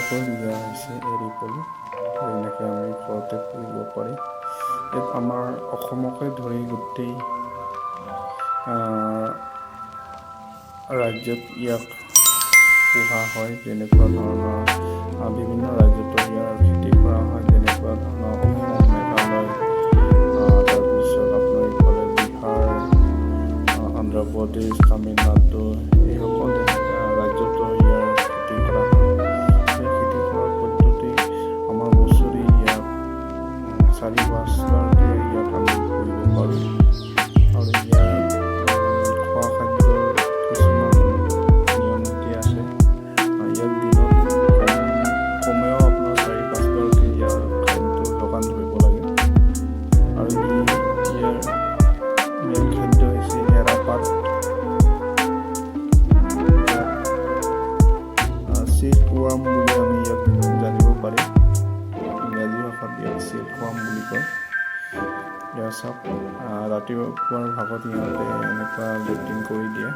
বন্ধুসকল, এয়া হৈছে এৰী পলু। এনেকৈ আমি ঘৰতে পুহিব পাৰি। ইয়াত আমাৰ অসমকে ধৰি গোটেই ৰাজ্যত ইয়াক পোহা হয়। যেনেকুৱা ধৰণৰ বিভিন্ন ৰাজ্যতো ইয়াৰ খেতি কৰা হয়, যেনেকুৱা ধৰণৰ অসম, মেঘালয়, তাৰপিছত আপোনাৰ ইফালে বিহাৰ, অন্ধ্ৰপ্ৰদেশ, তামিলনাডু, এইসকল ৰাজ্যতো ইয়াৰ খেতি কৰা হয়। এই খেতি কৰাৰ পদ্ধতি আমাৰ বছৰি ইয়াক চাৰি পাঁচবাৰকৈ ইয়াক আমি কৰিব পাৰোঁ। আৰু ইয়াৰ খোৱা খাদ্যৰ কিছুমান নিয়ম নীতি আছে। ইয়াক দিনত কমেও আপোনাৰ চাৰি পাঁচবাৰকৈ ইয়াৰ খাদ্য যোগান ধৰিব লাগে। আৰু ইয়াৰ মেইন খাদ্য হৈছে এৰাপাত। ইয়াক চিল্ক ৱাৰ্ম বুলি আমি ইয়াক জানিব পাৰি। ইংৰাজী ভাষাত ইয়াক চিল্ক ৱাৰ্ম বুলি কয়। ইয়াৰ চাওক, ৰাতিপুৱাৰ ভাগত ইহঁতে এনেকুৱা লেট্ৰিন কৰি দিয়ে।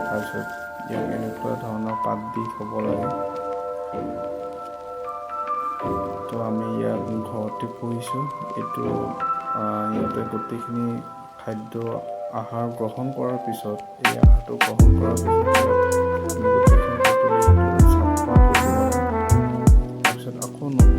তাৰপিছত ইয়াক এনেকুৱা ধৰণৰ পাত দি থ'ব লাগে। তো আমি ইয়াক ঘৰতে পুহিছোঁ। এইটো ইহঁতে গোটেইখিনি খাদ্য আহাৰ গ্ৰহণ কৰাৰ পিছত, এই আহাৰটো গ্ৰহণ কৰাৰ পিছত ইয়াক গোটেইখিনি বুটলি চাফা কৰি দিব লাগে। তাৰপিছত আকৌ নতুন